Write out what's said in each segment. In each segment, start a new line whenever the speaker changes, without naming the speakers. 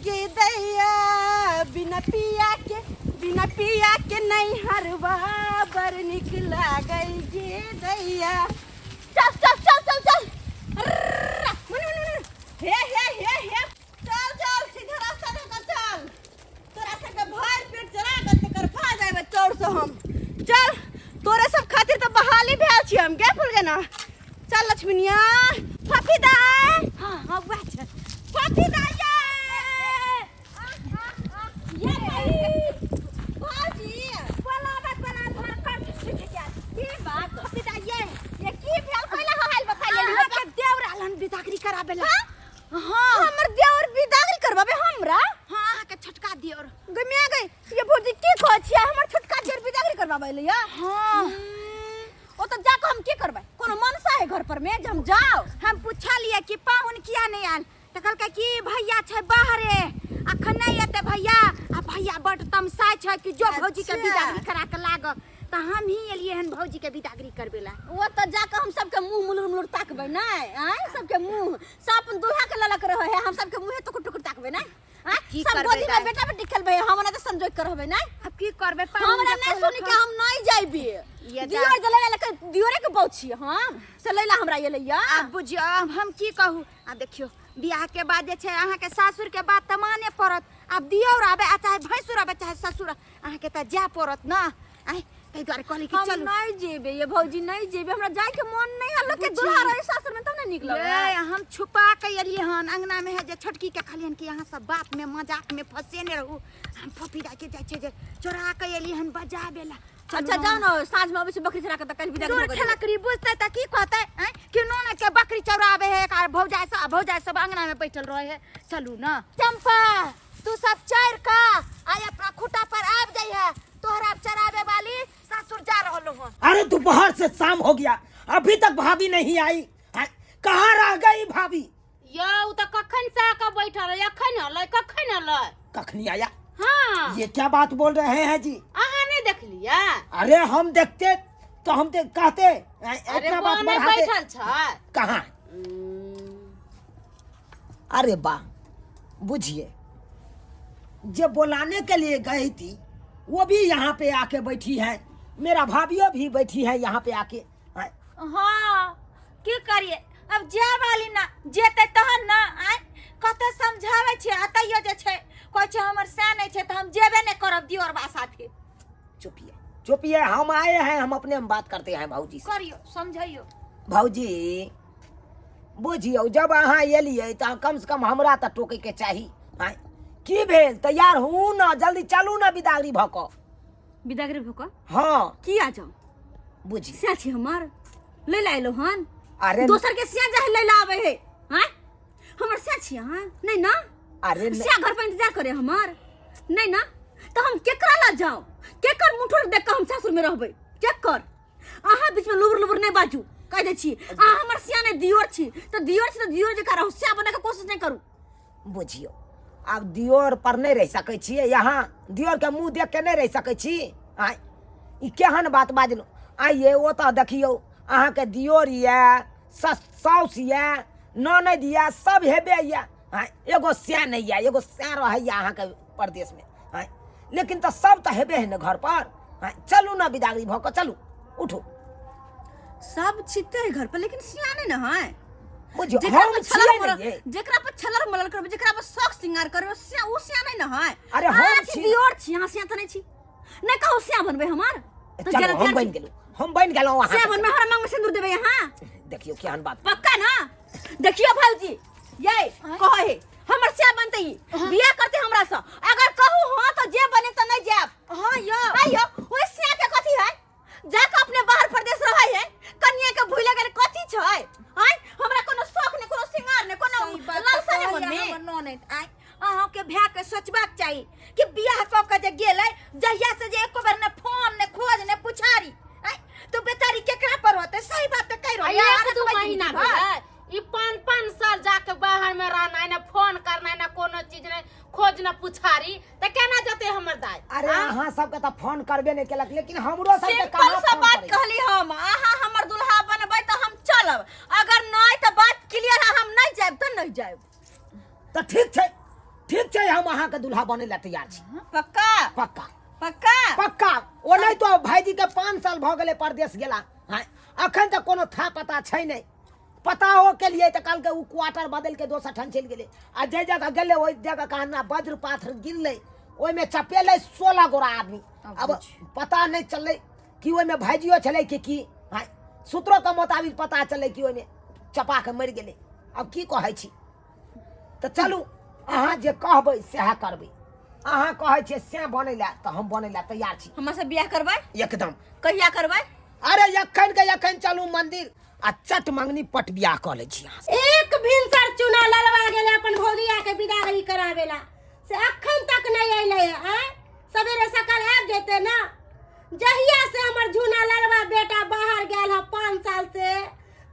गे दैया, बिना पिया के, बिना पिया के नहीं हरवा बड़ निक लागै गे दैया। चल चल चल चल चल, अर्र, मनु, मनु, मनु। हे हे हे हे, चल चल, सीधा रास्ता धऽ कऽ चल। तोरा सबके भरि पेट चरा कऽ तकर बाद आयबै चौर से हम। चल, तोरे सब खातिर तऽ बहाली भेल छी हम। गे फूल गे ना, चल लक्ष्मीनिया। फफी दाय, हाँ हाँ, वएह छै फफी दाय। ये ये भाई भाजी
बोलाबे बोला धर कर सुख गेल।
की बात
फफी दाय ये
ये की भेल? कैला हहाइल बखाइल?
अहाँके देवर आयल हन बिदागरी कराबे ला।
हाँ, हमर देवर बिदागरी करबाबे हमरा?
हाँ, अहाँके छोटका देवर।
गई मैं गई। ये भौजी, की कहै छियै? हमर छोटका देवर बिदागरी करबाबे ले या?
हाँ।
ओ तऽ जाके हम की करबै? कोनो मनसा है घर पर में जे हम जाओ?
हम पूछलियै कि पाहुन किया नहि आयल, तऽ कहलकै कि भैया छै बाहरे, अखन नहि एतै भैया, आ भैया बड तमसाइ छै कि जो भौजी के बिदागरी करा के लाग। तऽ हम ही एलियै हन भौजी के बिदागरी करबे ला।
ओ तऽ जाके हम सबके मुंह मुलुर मुलुर ताकबै नहि? आँय, सबके मुंह सब अपन दुल्हा के ललक रहे है, हम सबके मुंहे टुकुर टुकुर ताकबै नहि? आँय,
की
सब
करबै
गोदी में
दाइ?
बेटा बेटी खेलबै, हम ओना तऽ संजोग के रहबै नहि?
आब की करबै पाहुन?
हमरा
जे
नहि सुनि
कहलक
के हम नहि जाइबी।
ये
दियोर
दाइ।
जे लैला के दियोरे के बहू छियै हम, से लैला हमरा एलैया।
आब बुझियौ, आब हम की कहू? आब देखियौ, बियाह के बाद जे छै अहाँके सासुर के बात तऽ माने पड़त। आब दियोर आबे आ चाहे भैंसुर आबे चाहे ससुर, अहाँके तऽ जाय पड़त न। आँय, ताहि दुआरे कहली कि
हम
चलू।
नहीं जेबे ये भौजी, नहीं जेबे। हमरा जाय के मन नहीं है। लोग के
बुझी।
दुल्हा रहे सासुर में तब ने नीक लगे।
ये, हम छुपा के एलियै हन अंगना में है जे छोटकी के कहलियन कि अहाँ सब बात में मजाक में फंसे ने रहू, हम फफी के जाइ छै जे चोरा के एलियै हन बजाबे ला। चलू।
अच्छा, जाओ ना, साँझ में अबै छै बकरी चरा के तऽ काल्हि विदा
दूर
कऽ।
ठेलकरी बुझतै तऽ की कहतै? आँय, कि नोन के बकरी चौराबे है आ भौजाइ सब, भौजाइ सब अंगना में बैठल रहे है। चलू न चंपा, तू सब चढ़ के आय अपना खूटा पर आबि जाइ है, तोहरा चराबे वाली सासुर जा रहलो हन।
अरे, दोपहर से शाम हो गया, अभी तक भाभी नहीं आई हैं? कहाँ रह गई भाभी?
यौ, तऽ कखन से आके बैठल है, अखन एलै, कखन एलै?
कखनी आया?
हाँ।
ये क्या बात बोल रहे हैं जी?
अहाँ नहीं देखलियै?
अरे, हम देखते तो हम कहते हैं,
अरे,
इतना बात
बने
बढ़ाते।
बैठल छै।
कहाँ? अरे वाह, बुझिए, जो बुलाने के लिए गई थी वो भी यहाँ पे आके बैठी है, मेरा भाभीओ भी बैठी है यहाँ पे आके हैं?
हाँ, की करिए अब? जाय वाली ना जेतै तहन ना। आँय, कते समझाबै छियै आ तैयो जे छै कहै छै हमर सैह नहि छै तऽ हम जेबे नहि करब दियोरबा साथे।
चुपिए चुपिए, हम आए हैं, हम अपने हम बात करते हैं भाऊजी से।
करियो, समझैयो।
भाऊजी, बुझियौ, जब अहाँ एलियै तऽ कम से कम हमरा तऽ टोकैके चाही। आँय, की भेल? तैयार हूँ न, जल्दी चलू न बिदागरी भऽ कऽ।
बिदागरी भऽ कऽ?
हाँ।
की आ जाओ?
बुझी
सिया छी हमर लै ला एलो हन?
अरे,
दोसर के सिया जाहे लै ला आबै है। हाँ, हमर सिया छी अहाँ नहीं ना?
अरे
सिया घर पर इंतजार करे हमर नहीं ना? तो हम केकरा ला जाओ? केकर मुठोर देख के हम सासुर में रहबै? केकर? अहाँ बीच में लुबुर लुबुर नहीं बाजू, कह दै छी। अहाँ हमर सिया नहीं, दियोर छी। तो दियोर छी तो दियोर जकाँ रहू, सिया बने के कोशिश नहीं करू।
बुझियौ, आब दियोर पर नहि रहि सकै छियै यहाँ, दियोरके मुँह देख के नहि रहि सकै छी। आँय, ई केहन बात बाजलहुँ? आइये ओतऽ देखियौ, अहाँके दियोर यए, सस साउस यए, ननैद यए, सब हेबे यए। आँय, एगो सैह नहि यए, एगो सैह रहैए अहाँके परदेशमे। आँय, लेकिन तऽ सब तऽ हेबे है ने घर पर। आँय, चलू ने बिदागरी भऽ कऽ, चलू, उठू।
सब छिते है घर पर, लेकिन सिया नहीं ना है।
बुझियौ,
जेकरा
हम
पर छलर
छियै
मलल
नहि ये।
जेकरा पर छलर मलल करबै, जेकरा पर शौक श्रृंगार करबै, सिया उ सिया नहीं ना है।
अरे, हम
अहाँ छी
छी।
दियोर छी, अहाँ सिया तऽ नहीं छी। नहीं कहू सिया बनबै हमर तऽ
चलू,
जरा
हम
तैयार
बनि
छी।
गेलहुँ, हम बनि गेलहुँ
सिया
अहाँके।
बनबै हमरा मांग में सिंदूर देबै अहाँ?
देखियौ केहन बात।
पक्का ना? देखियो भौजी, ये कहे हे हमर सिया बनते, ई बियाह करते हमरा से। अगर कहू हां तो जे बने, तो नहीं जाब।
हाँ यौ।
आइयो, ओइ सिया के कथी है? जाके अपने बाहर प्रदेश रहे है, कन्या के भूले गेल, कथी छै? आय, हमरा कोनो शौक ने, कोनो सिंगार ने, कोनो
सही बात
लालसा ने
तऽ
मन
कहैया
में।
हमर ननैद। आँय, अहाँके भाय के सोचबाक चाही कि बियाह कऽ के जे गेलै जहिया से जे एको बेर ने फोन ने खोज ने पुछारी। आँय, तो बेचारी केकरा पर होतै? सही बात तऽ कहि
आ
रहल
एक दू महीना भेलै? ई पाँच पाँच साल जाके बाहर में रहना, ने फोन करना, ने कोनो चीज, ने खोज ने पुछारी, तऽ केना जेतै हमर दाय?
अरे, अहाँ सबके तऽ फोन करबे नहि केलक, लेकिन हमरो सबके
सिंपल
कहाँ
सा
फोन
बात
करैया?
कहली हम, अहाँ हमर दुल्हा बनबै तऽ हम चलब, अगर नहीं तऽ बात क्लियर है, हम नहीं जायब तऽ नहीं जायब।
तऽ ठीक छै, ठीक छै, हम अहाँके दुल्हा बनै लए तैयार छी।
पक्का?
पक्का।
पक्का?
पक्का। ओ नहि तो भाईजी के 5 साल भऽ गेलै परदेश गेला। हाँ, अखन तक कोनो था पता छै नहि। पता हो के लिए तऽ कहलकै ओ क्वार्टर बदलि के दोसर ठाम चलि गेलै। आ जाहि जगह गेलै ओहि जगह कहाँ ना वज्रपात गिरलै, ओहिमे चपेलै 16 गोरा आदमी। अब पता नहि चललै कि ओहिमे भाइजियो छलै कि की। हाँ, सूत्रों के मोताबिक पता चललै कि ओहिमे चपा के मरि गेलै। अब की कहै छी, तऽ चलू अहाँ जे कहबै सएह करबै। अहाँ कहै छियै सएह बनै लए तऽ हम बनै लए तैयार छी।
हमरा से बियाह करबै?
एकदम।
कहिया करबै?
अरे एखन के एखन चलू मंदिर आ चट मंगनी पट बियाह कऽ लै छी अहाँ से।
एक भिनसर चुना ललवा गेलै अपन भौजिया के विदागरी करावेला, से अखन तक नहीं अयलै है। आँय सवेरे सकाल आबि जेतै ना। जहिया से हमर झूना ललवा बेटा बाहर गेल है 5 साल से,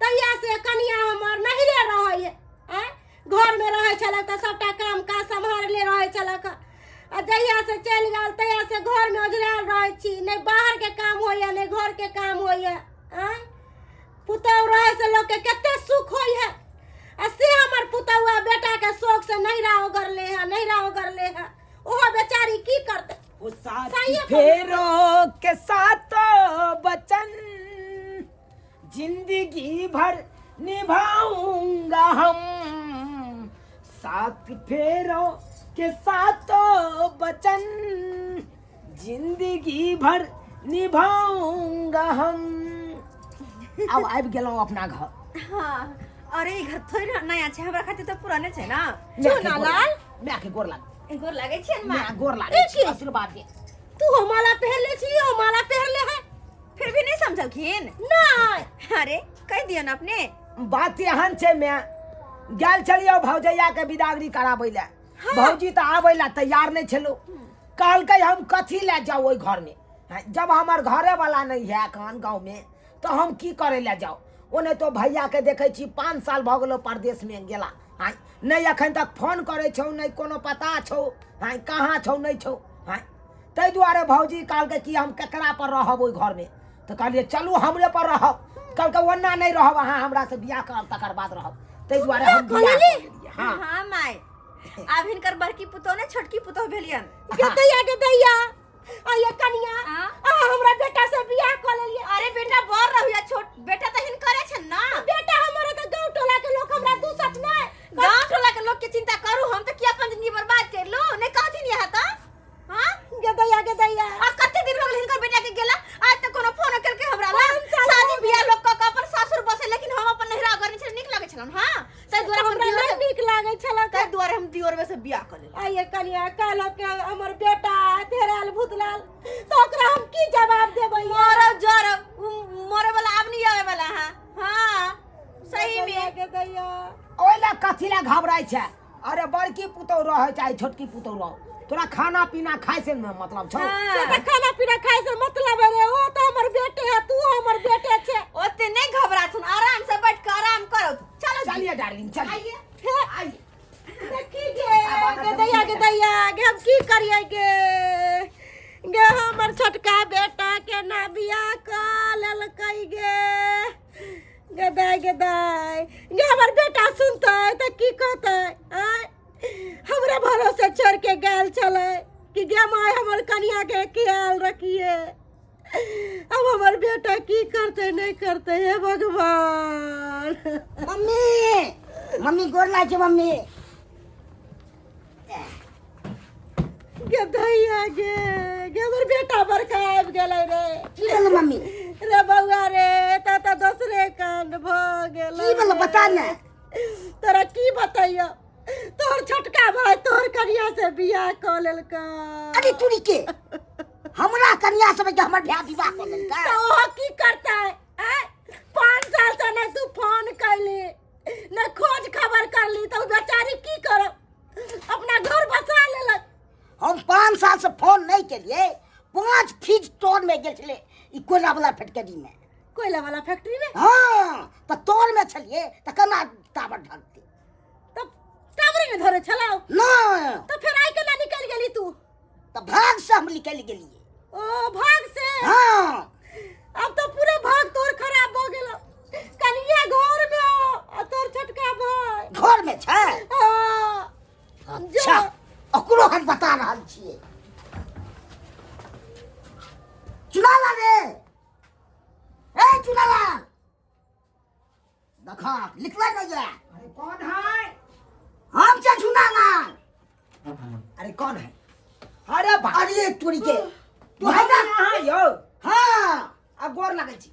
तहिया से कनिया हमर नहिरे रहै है। आँय घर में रहै छलक तऽ सबटा काम काज सम्हारले रहै छलक, आ जहिया से चलि गेल तहिया से घर में ओझरायल रहै छी। नहि बाहर के काम होइए नहि घर के काम होइए। आँय पुतहु रहै से लोक के कते सुख होइ है, आ से हमर पुतहुआ बेटा के शौक से नहिरा ओगरले है, नहिरा ओगरले है। ओहो बेचारी की करतै?
ओ साथी
सही
फेरो के साथ बचन जिंदगी भर निभाऊंगा हम, सात फेरों के सातों बचन जिंदगी भर निभाऊंगा हम। अब आबि गेलहुँ अपना घर।
हाँ, अरे ई घर थोड़ी ना नया छै, हमरा खातिर तऽ पुराने छै ना।
माय के
चुना
गोर
लाल।
लाग, माय के गोर लाग।
गोर लागै छियनि माँ?
माय गोर लागै छी,
ए की?
आशीर्वाद दे।
तू हो माला पहनले छी, ओ माला पहनले है,
फिर भी नहीं समझलखिन?
नहीं।
अरे कह दियो ना अपने।
बात एहन छै माय, गेल छलियै भौजैया के विदागरी कराबै लए। भौजी तऽ आबै लए तैयार नहि छलो। कहलकै हम कथी लए जाउ ओहि घर में, जब हमर घरे वाला नहीं है एखन गाँव में तऽ हम की करे लए जाउ। ओने तो भैया के देखै छी 5 साल भऽ गेलो परदेश में गेला, हाँ, नहि एखन तक फोन करै छौ, नहि कोनो पता छौ, हाँ, कहाँ छौ नहि छौ। हाँ, ताहि दुआरे भौजी कहलकै कि हम केकरा पर रहब ओहि घर में, तऽ कहलियै चलू हमरे पर रहब। कहलकै ओना नहि रहब, अहाँ हमरा से बियाह करब तकर बाद रहब। ताहि दुआरे हम बियाह कऽ लेलियै। हाँ।
हाँ माय, आब हिनकर बड़की पुतोह ने छोटकी पुतोह भेलियन।
गे दैया, गे दैया, आ ये कनिया,
हाँ?
अहाँ हमरा बेटा से बियाह कऽ लेलियै।
अरे बेटा बड़ रहुया, छोट बेटा तऽ हिनकरे छन ना।
बेटा हमर तऽ गाँव टोला के लोक हमरा दूसत नहि।
गाँव टोला के लोग के चिंता करू, हम तऽ किया अपन जिंदगी बर्बाद कर लू, नहीं कहथिन यहाँ तऽ। हाँ?
गे दैया, गे दैया।
आ कते दिन हो गेल हिनकर बेटा के गेला, आज तक कोनो फोन करके हमरा ला।
पाँच साल
शादी
हो
बियाह लोग कऽ के अपन सासुर बसे, लेकिन हम अपन नैहरा घर नहीं छल, नीक लागै छलन। हाँ, ताहि दुआरे हम
हमरा
दियोर
नहि
से
नीक लागै छल।
ताहि दुआरे हम दियोरवे से बियाह कऽ लेलहुँ।
आइए कनिया, कहलक के हमर बेटा धेराल भूतलाल, तऽ ओकरा हम की जवाब देबै?
मरब जरब, उ मरे वाला आब नहीं आवे वाला है। हाँ, सही में।
गे दैया।
ओहि लए कथी लए घबराइ छै? अरे बड़की पुतोह रहै चाहे छोटकी पुतोह रहो, तोरा खाना पीना खाइ से ने मतलब छौ।
हाँ।
से तऽ खाना पीना खाइ से मतलब है रे, ओ तऽ हमर बेटे है, तू हमर बेटे छै।
ओते नहीं घबराथुन, आराम से बैठ के आराम करो। चलो जी।
चलिए डार्लिंग, चलिए।
आइए।
हे,
आइए।
देखी गे, गे दैया, गे दैया, गे हम की करियै गे? गे हमर छोटका बेटा के ना बियाह कऽ लेलकै गे। गे दाइ, गे दाइ, गे हमर बेटा सुनतै तऽ की कहतै? आँय हमरे भरोसे छोड़ के गेल छलै कि गे माय हमर कनिया के ख्याल रखिए। अब हमर बेटा की करतै नहीं करतै, हे भगवान।
मम्मी, मम्मी गोर लागै छै मम्मी।
गे दैया गे, गे हमर बेटा बड़का आबि गेलै रे।
की भेलै मम्मी?
रे बौआ रे, तऽ तऽ दोसरे कांड भऽ गेलै।
की भेलै बता ने।
तोरा की बतैयौ, तोहर छोटका भाई तोहर कनिया से बियाह कऽ लेलकै।
अरे तुरी के, हमरा कनिया से के हमर भाय विवाह कऽ लेलकै?
तऽ ओहो की करतै? आँय 5 साल से नहि तू फोन कैली, नहि खोज खबर करली, तऽ ओ बेचारी की करब, अपना घर बसा लेलक।
हम 5 साल से फोन नहीं केलिए, 5 फीट तोर में गेल छलै ई कोयला वाला फैक्ट्री में।
कोयला वाला फैक्ट्री में?
हाँ, तऽ तोर में छलिए तऽ केना टावर ढकतै?
तब टावरे ने धरे छलौ?
नहि।
तऽ फेर आइ केना निकलि गेली तू?
तऽ भाग से हम निकलि गेलिए।
ओ भाग से?
हाँ।
अब तो पूरा भाग तोर खराब भ गेलो। कनिया घर में हो आ तोर छोटका भाई
घर में छै?
हाँ।
अच्छा।
जो।
ओकरो हम बता रहल छियै चुनाला रे ए चुनाला देखा लिखले नहीं है
अरे कौन है
हम छै चुनालाल
अरे कौन है अरे भाई
अरे तोरी के
तू हमरा यहाँ यौ
हाँ
आ गोर लगै छी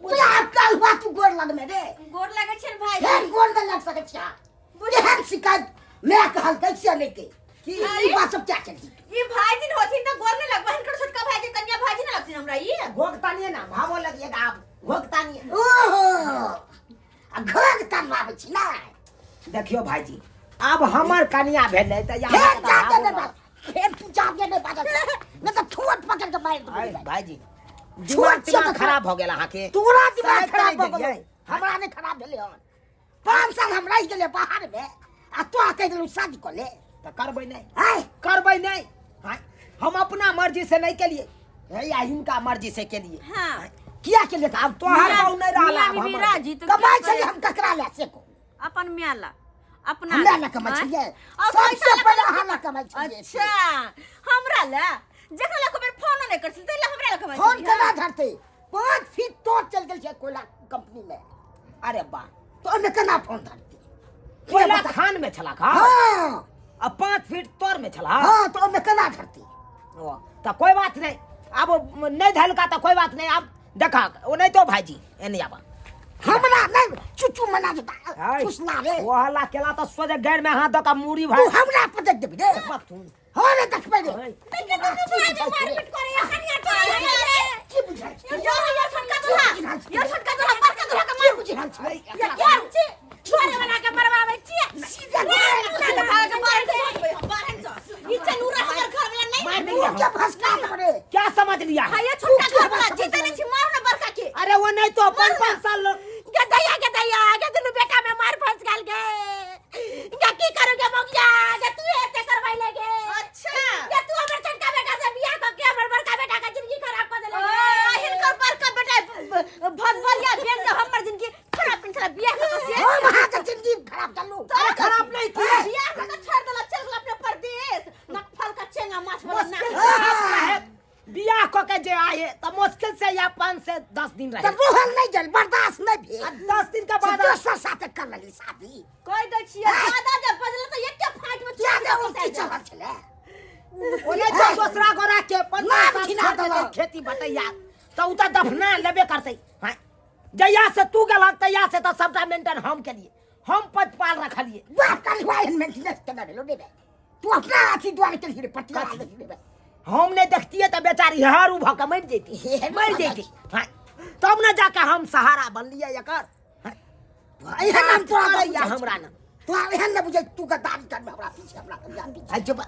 तू आब कल हुआ तू गोर लगमे रे
गोर लागै छै भाई
फेर गोर नहि लग सकै छियै एहन शिकायत मैं कहलकै से नहि के
की
ई बात सब क्या चली
ई भाईजी होथिन त गोर नहीं लगबा हिनकर छोटका भाईजी कन्या भाईजी न लगथिन हमरा ई
घोकता नहीं ना भावो लगिएगा आप घोकता नहीं
ओहो आ घर तनवाबै छी ना
देखियो भाईजी अब हमर कन्या भेलै तऽ यहाँ
फेर
तऽ
जाके
भावो
नहि बाज फेर तू जाके नहि बाजल नहि तऽ ठोट पकड़ के मारि
अरे
देबौ
भाईजी
छोट
दिमाग
छियै
दिमाग
तऽ
खराब हो गेल अहाँके
तोरा दिमाग
समझ तऽ
खराब
नहि
भऽ गेलौ
देलियै।
हमरा नहि खराब भेलै हन 5 साल हम रहि गेलियै बाहरमे आ तोरा कहि देलहुँ शादी कऽ ले
तऽ करबै नहि
आँय
करबै नहि आँय, हम अपना मर्जी से नहि केलियै हे या हिनका मर्जी से केलियै
हां
किया केलियै तऽ
आब तोहर
मियाँ-
बहु नहि रहल
मियाँ
आब
बीबी
हमर।
राजी तऽ
कमाइ
की
छलियै
करे?
हम ककरा लए से कहू
अपन मियाँ ला अपना
हमरा लए कमाइ
आँय?
छलियै
और
सबसे
पैसा ला
पहिले
कमाइ
अहाँ लए कमाइ छलियै
अच्छा हमरा ला जकरा ला कोई फोन नहीं कर सकते ला हमरा ला कमाइ
फोन
छलियै।
केना धरतै 5 फीट तोड़ चलि गेल छै कोयला कंपनी मे
अरे बा
तऽ ओहिमे केना फोन धरतै
कोयला खान में छला का
हाँ
आ 5 फीट तर में छला
हाँ तऽ ओहिमे केना धरतै
ओ, तऽ कोई बात नहीं अब नहीं धलका तऽ कोई बात नहीं अब देखा ओ नहीं तो भाईजी एने आबा
हमरा नहि चुचू मना देता फुसला रे
ओ हल्ला केला तऽ सोझे गैर में हाथ दऽ कऽ मूड़ी
तू
भाई
हमरा पटक देबी रे
तू
हाँ रे देखबै रे
हाय।
देखिए दुनू भाईजी मारपीट करे या कन्या चोरी करे
की बुझाइ छै
यो यो छोटका दूल्हा यो छोटका दूल्हा बड़का दूल्हा के
की
मार
बुझि रहल छै
या क्या छी छोरे वाला के मरवाबै छी
सीधा
चल भाग के मार देबै हम बाहर से ई चनूरा हमर घर वाला नहीं
मार
मुँह
देंगे
के
हम।
भसका देबै रे
क्या समझ लिया है?
हां ये छोटका घर वाला जीते नहीं छी मारू ना बड़का के
अरे वो नहीं तो 5 5 साल
गे दैया गे दैया गे दुनू बेटा में मार फंस गेल गे गे की करू गे मौगिया गे तू एते करबै ले गे
अच्छा
गे तू हमर छोटका बेटा से बियाह क के हमर बड़का बेटा के जिंदगी खराब कर देले
ओ हिनकर बड़का बेटा भगवरिया भेल जे हमर जिंदगी खराब पिन छला बियाह क से
हम अहाँके जिंदगी खराब चलू
अरे खराब नहीं किया
बियाह क छोड़ देला चल गेला अपने परदेश नकफल का चेंगा माछ वाला
मुश्किल
ना
से आप रहे बियाह क के जे आए तो मुश्किल से या 5 से 10 दिन
तऽ
रहे
रोहल नहि गेल बर्दाश्त नहि भेल
आ 10 दिन के
से
बाद
दोसर साथे कर लेली शादी
कह दै छियै दादा जब बजल तऽ एके फाट में
किया जे उल्टी चलल छलै
ओने जो दूसरा गोरा के 15
नाक
साल
घिना
छोड़ देतै
देलक।
खेती बटैया तऽ उ तऽ दफना लेबे करतै हाँ जहिया से तू गेलहक तहिया से तऽ सबटा मेंटेन हम केलिए हम पदपाल रखलिए
बाप काल्हि हुआ एहन मेंटेनेंस केना भेलो रे बे तू अपना अथी दुआरे केलही रे पटिया लेलही रे बे
हम नहीं देखतिए तऽ बेचारी हरू भऽ कऽ मरि जैती मरि जैती हाँ तब ने जाके हम सहारा बनलिए एकर हाँ,
एहन हम तोरा
करैया हमरा ने
तोरा एहन ने बुझै तू गद्दारी करमे हमरा पीछे हमरा कनिया पीछे
है चुप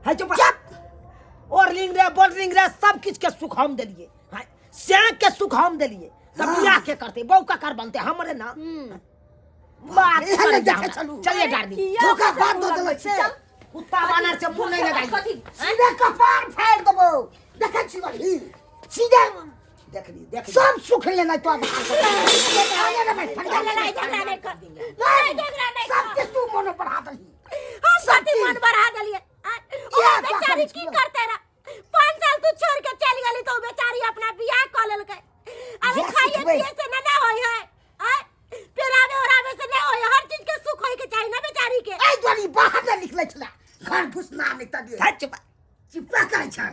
है चुप ओरलिंग रे बोर्डिंग रे सब किछ के सुख हम देलिए हाँ स्याक के सुख हम देलिए तब बियाह के करते बहू ककर बनते हमरे ना बात
एहन नहि
करैया
देखै
हमरा।
छलू।
चलिए डार्लिंग
धोखा बाद दऽ देलक से
कुत्ता बानर से मुंह नहीं लगाई
कथी
सीधे कपार फाड़ि देबौ देखै छी बड़ी सीधे
देख ली देख ली
सब सुख लेना तो
लड़ाई झगड़ा नहीं कर लड़ाई झगड़ा नहीं कर
सबके तू मन बढ़ा दही
हम कथी मन बढ़ा देलिए आँय? ओ
किया
बेचारी
करै
की
छियै?
करते रह 5 साल तू छोड़ के चल गेली तो उ बेचारी अपना बियाह कऽ लेलकै अरे
जे
खाइए
सिखबै।
पिए से ना ना होय है आँय? पेरावे ओरावे से नहीं होय है हर चीज के सुख होय के चाही ना बेचारी के
एहि दुआरे ई बाहर नहि निकलै छलै घर घुसना नहि तबिए
है चुप
चिपका करै छै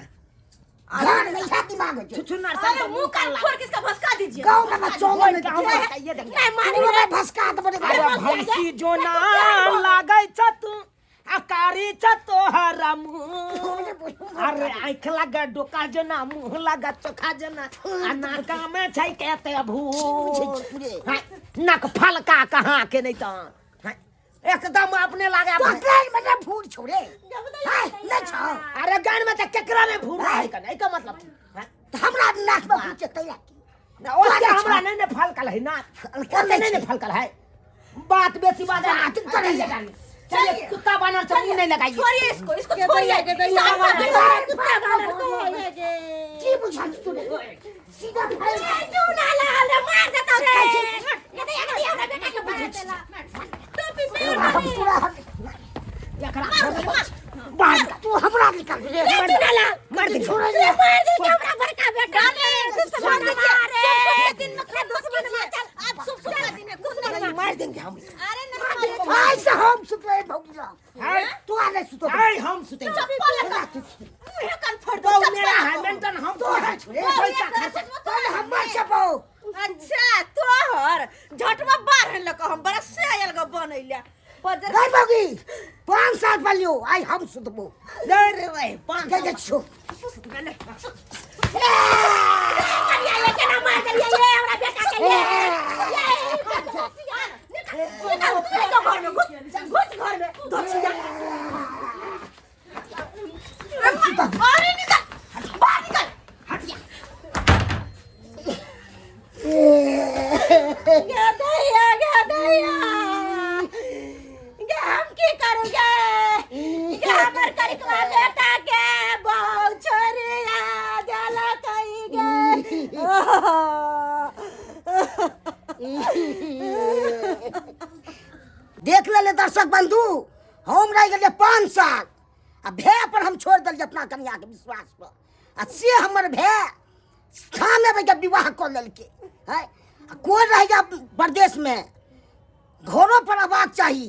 घर नहि है दिमाग होइ छै
छुछुनर सन
अरे
तो
मुंह
मुंह
कान
कान
फोड़ के इसका भसका दीजिए
गाँव में चौल नहि
गाँव में ये देख
नहीं मारी
पूरा भसका देबै रे
अरे भैंसी जो ना लागै छ तू आ कारी छ तोहर मुँह अरे आँखि लगा डोका जेना मुँह लगा चोखा जेना आ नाका में छै केते भूत हाँ, नक फलका कहाँ के नहीं तऽ हाँ, एकदम अपने लागे
तो गाय में नहि भूर छौ रे हाय नहि छौ
अरे गान में तऽ केकरा में भूर रहे का नहीं का मतलब हाँ,
तऽ हमरा नाक में भूर छै तैया की
ना ओते हमरा नहीं ने फलकल है ना ओते नहीं ने फलकल है बात बेसी बात है
बात करैया।
चलिए कुत्ता बानर से मुंह नहीं लगाइए
छोड़िए इसको इसको छोड़िए
कुत्ता बानर को होय है गे
की बुझल तू रे सीधा फाड़
तू ना लाल रे मार देतौ रे ये दे ये हमरा बेटा के मार देला टोपी पे
हम तोरा हम
एकरा
मार
बाहर निकाल।
तू हमरा निकाल रे
मार दे। मार दे।
छोड़ दे
मार दे के हमरा बड़का बेटा
दुश्मन
मारे
दिन में खा दुश्मन में चल अब सुख सुख का दिन है कुछ नहीं
मार देंगे हम इसको।
अरे नहीं
आज से हम सुतले भौजी
हाय
तू आ नहीं सुतो
हाय हम सुतेंगे
चप्पल लगा मुंह कान फोड़ दो
तो
चप्पल
मेरा है
लगा।
मेंटन हम
तो है छोड़े
पैसा खर्च
पहले हमर चपो
अच्छा तोहर झटवा बाढ़ लक हम बड़ा से आयल ग बनैला बजर
नहीं भौजी 5 साल पलियो आई हम सुतबो
नहीं रे भाई पाँच
के देखो
करिया ये केना मार देलियै ये हमरा बेटा के ये ये
निकल निकल घर में घुस घुस घर में धोचिया अरे निकल बाहर निकल
गे दैया गे दैया गे हम की करू गे गे हमर करिकवा बेटा के बहु छोरिया देलकै गे
देख लेले दर्शक बंधु हम रह गेलियै 5 साल आ भै पर हम छोड़ देलियै अपना कनिया के विश्वास पर आ से हमर भै थाने में जब विवाह कऽ लेलकै है आ कोइ रह गया प्रदेश में घरो पर अबाक चाही।